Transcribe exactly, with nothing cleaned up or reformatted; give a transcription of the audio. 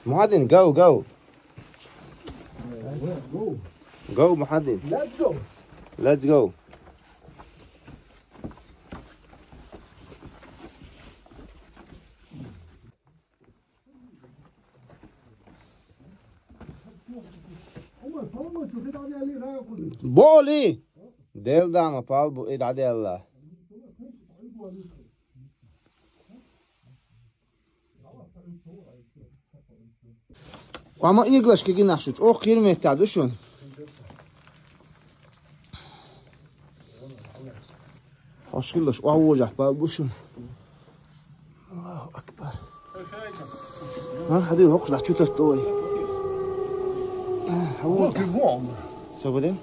Muhaddin, go, go. Go, Muhaddin. Let's go. Let's go. Боли! Дел дама пал бу ид аделла. Ва ма иглаш кегинахшу, чӀоагӀа километр ду шун. Хошхилаш, ва вожах пал бу шун. Аллаху акбар. Ха, хадир хокх да чутат той. Ха, вот. Сабадин?